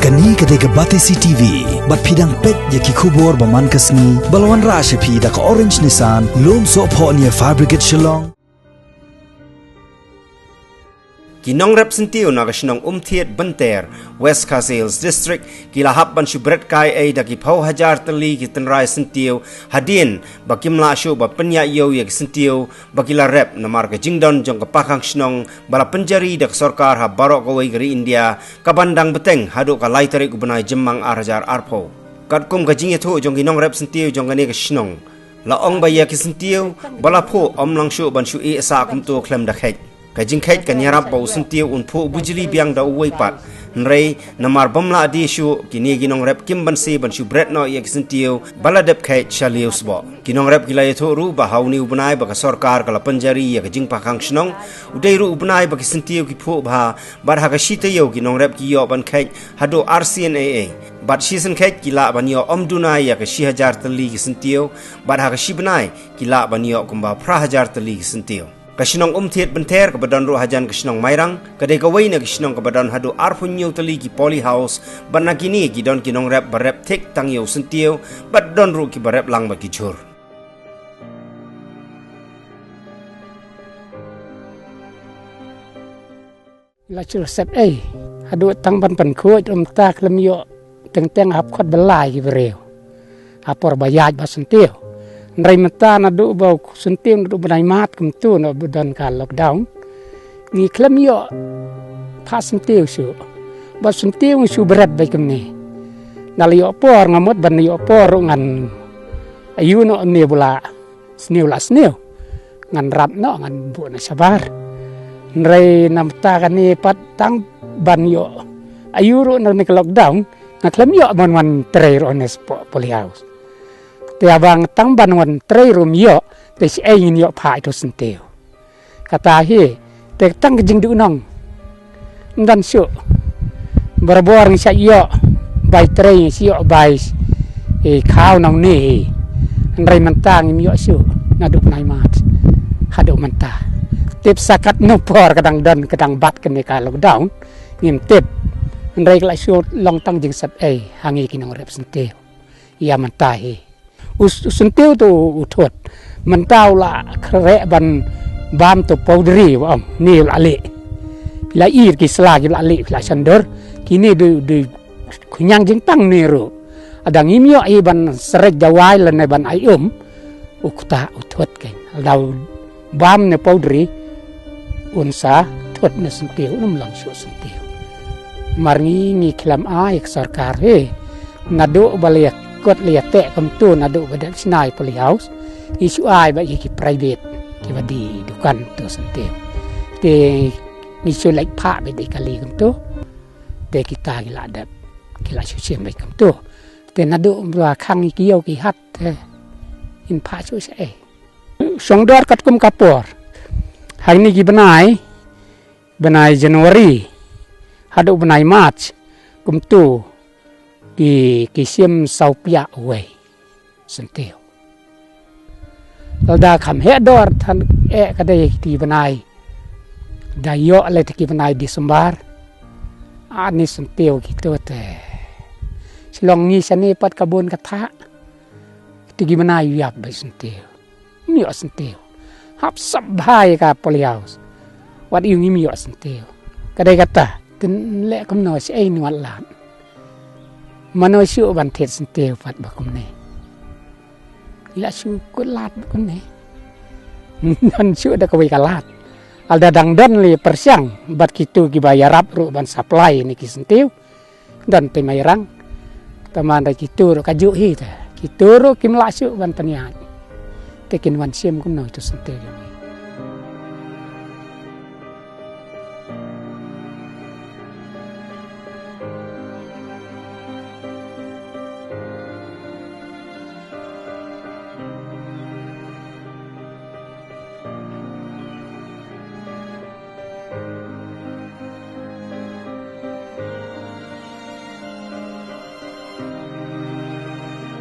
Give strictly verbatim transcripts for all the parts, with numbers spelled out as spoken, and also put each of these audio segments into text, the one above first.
Kane ka dei ka Batesi T V, bad phi dang peit ïa ki khubor ba man ka sngi, ba la wanrah sha phi da ka Orange Nissan, Lumsohphoh near Fire Brigade Shillong. Ki nongrep syntiew na ka shnong Umthied Bynter, West Khasi Hills District, ki la hap ban shu bret kai ei da ki phew hajar tylli ki tynrai syntiew, hadien ba kim lah shuh ban pynïaid ïew ïa ki syntiew ba ki la rep, namar ka jingdon jong ka pakhang shnong ba la pynjari da ka sorkar ha baroh kawei ka ri India, ka ban dang bteng haduh ka lai tarik u bnai Jymmang ar hajar arphew. Katkum ka jingïathuh jong ki nongrep syntiew jong kane ka shnong, la ong ba ïa ki syntiew ba la phuh ym lah shuh ban shu ïeh sah kumto khlem da kheit. Ka jingkheit kan ïarap ba u syntiew un phuh bujli biang da uwei pat. Hynrei namar bym lah die shuh, kine ki nongrep kim banse ban shu bret noh ïa ki syntiew ba la dep kheit sha Liewsboh. Ki nongrep ki la ïathuh ruh ba ha une u bnai ba ka sorkar ka la pynjari ïa ka jingpakhang shnong, u dei ruh u bnai ba ki syntiew ki phuh bha, bad ha ka shi taïew ki nongrep ki ïoh ban kheit haduh ar sien ei ei. Bad shisien kheit ki lah ban ïoh ym duna ïa ka shi hajar tylli ki syntiew, bad ha ka shi bnai ki lah ban ïoh kumba phra hajar tylli ki syntiew. Ka shnong Umthied Bynter kaba don ruh hajan ka shnong Mairang, ka dei kawei na ki shnong kaba don haduh arphew hynñiew tylli ki poly house, bad na kine ki don ki nongrep ba rep thik tang ïa u syntiew, bad don ruh kiba rep lang bad ki jhur. La shu sep ei, haduh tang ban pynkhuid um ta khlem ïoh, teng teng hap khot ba lai ki briew. Ha por ba ïaid ba syntiew. Hynrei mynta naduh ba syntiew naduh bnai Mac kumto naduh ba don ka lockdown, ngi khlem ïoh phah syntiew shuh. Ba syntiew ngi shu bret beit kumne. Nga la ïoh por, nga mut ban ïoh por ruh ngan ïoh noh ne bula. Sniew la sniew. Ngan rap noh, ngan buh noh shabar. Hynrei namar kane pat tang ban ïoh. Aïu ruh na kane ka lockdown, nga khlem ïoh ban wan trei ruh ne shapoh poly house. Te haba tang ban wan trei ruh ym ïoh, te shaei ngin ïoh phah ïa uto u syntiew. Kata hi, te tang ka jingduhnong. Ym don shuh. Barabor ngi shait ïoh bai trei, ngi shait ïoh bai, eh, khaw nangne hi. Hynrei mynta ngim ïoh shuh naduh bnai Mac haduh mynta. Tip sa katno por ka dang don, ka dang bat kane ka lockdown, ngim tip. Hynrei ka la shu long tang jingsep ei ha ngi ki nongrep syntiew. Ïa mynta hi. U s-, u syntiew to u thut. Mynta u la khreh ban bam to powdery ba ong, ne u la leh. La ir ki sla ki la leh, la shandor. Kine de, de khñiang jingtang ne ruh. Lada ngim ïoh hi ban srek jawai lane ban ai um. U kta u thut kein. Lada u bam ne powdery, un sa thut ne syntiew, un ym long shuh syntiew. Mar ngi ngi khlem ai ka sorkar hi. Naduh ba la ïakut la ïateh kumto naduh ba dep shna ïa poly house. Ngi shu ai beit ïa ki private, kiba die dukan to syntiew. Te ngi shu leit phah beit ïa kali kumto. Te kita ki la dep, ki la shu shim beit kumto. Te naduh ba khang ïa ki ïew ki hat te ngin phah shuh shaei. Shong dor katkum ka por. Hangne ki bnai, bnai January haduh bnai March, kumto ki, ki shim saw pyiah uwei syntiew. Lada kham heh dor than eh ka dei ki bnai. Da ïoh lei te ki bnai December. Ani syntiew kito te. Shlong ngi shane pat ka bun ka thah. Te ki bnai ïap beit syntiew. Ym ïoh syntiew. Hap sap bha ïa ka poly house. Wat ïoh ngim ïoh syntiew. Ka dei kata, te leh kumno shaei ngin wan lad. Mano shuh ban thied syntiew pat ba kumne. Ïa shu kut lad ba kumne. Don shuh da kawei ka lad. Lada dang don lei pyrshang bad kito kiba ïarap ruh ban supply ne ki syntiew. Don te Mairang. Te man da kito ruh kajuh hi te. Kito ruh kim lah shuh ban pynïaid. Te kin wan shim kumno ïa uto u syntiew jong ngi.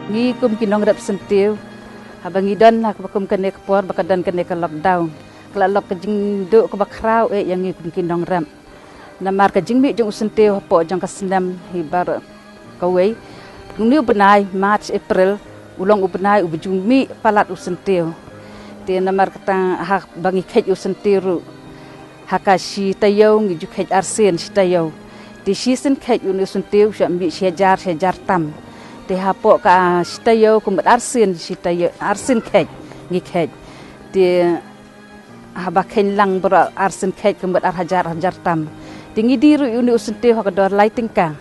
Ngi kum ki nongrep syntiew, haba ngi don ha kaba kum kane ka por ba ka don kane ka lockdown, ka la long ka jingduh kaba khraw eh ïa ngi kum ki nongrep. Namar ka jingmih jong u syntiew hapoh jong ka snem hi baroh kawei, une u bnai March, April u long u bnai uba ju mih palat u syntiew. Te namar kata haba ngi kheit u syntiew ruh, ha ka shi taïew ngi ju kheit arsien shi taïew. Te shisien kheit une u syntiew u shah mih shi hajar, shi hajar tam. Te hapoh ka shi taïew ka mut arsien shi taïew, arsien kheit ngi kheit. Te haba kheiñ lang baroh arsien kheit ka mut ar hajar, ar hajar tam. Te ngi die ruh ïa une u syntiew ha ka dor lai tyngka.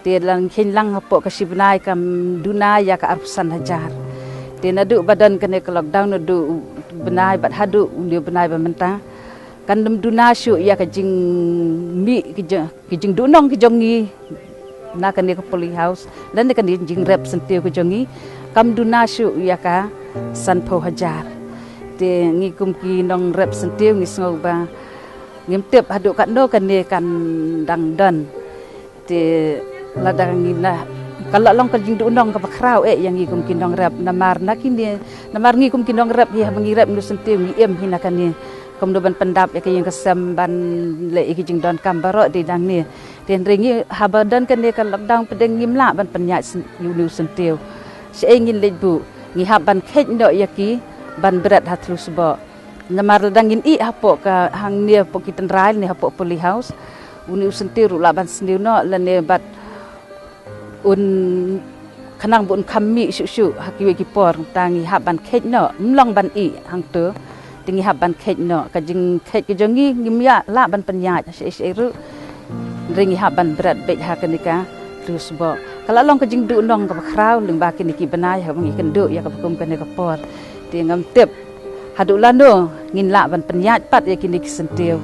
Te lada kheiñ lang hapoh ka shi bnai kam duna ïa ka arphew san hajar. Te naduh ba don kane ka lockdown, naduh u bnai bad haduh une u bnai ba mynta, kan ym duna shuh ïa ka jingmih, ka jing, ka jingduhnong ka jong ngi na kane ka Poly House lane kane ka jingrep syntiew ka jong ngi, kam duna shuh ïa ka sanphew hajar. Te ngi kum ki nongrep syntiew ngi sngew ba ngim tip haduh katno kane kan dang don. Te lada ngi na, ka la long ka jingduhnong kaba khraw eh ïa ngi kum ki nongrep, namar na kine, namar ngi kum ki nongrep hi haba ngi rep une u syntiew ngi im hi na kane kumno ban pyndap ïa ka ïing ka sem, ban leh ïa ki jingdonkam baroh dei nangne. Te hynrei ngi, haba don kane ka lockdown pdeng, ngim lah ban pynïaid syn, ïa une u syntiew. Shaei ngin leit buh? Ngi hap ban kheit noh ïa ki ban bret ha Thlusboh. Namar lada ngin ïeh hapoh ka hangne hapoh ki tynrai ne hapoh Poly House, une u syntiew ruh lah ban sniew noh lane bad un, khnang ba un kham mih shuh shuh ha kiwei ki por. Te ngi hap ban kheit noh, ym long ban ïeh hangto. Te ngi hap ban kheit noh, ka jingkheit ka jong ngi ngim ïa lah ban pynïaid shaei shaei ruh. Hynrei ngi hap ban bret beit ha kane ka Thlusboh. Ka la long ka jingduhnong kaba khraw lyngba kine ki bnai haba ngi kynduh ïa kaba kum kane ka por. Te ngam tip haduh lano ngin lah ban pynïaid pat ïa kine ki syntiew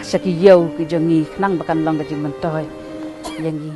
sha ki ïew ki jong ngi khnang ba kan long ka jingmyntoi ïa ngi.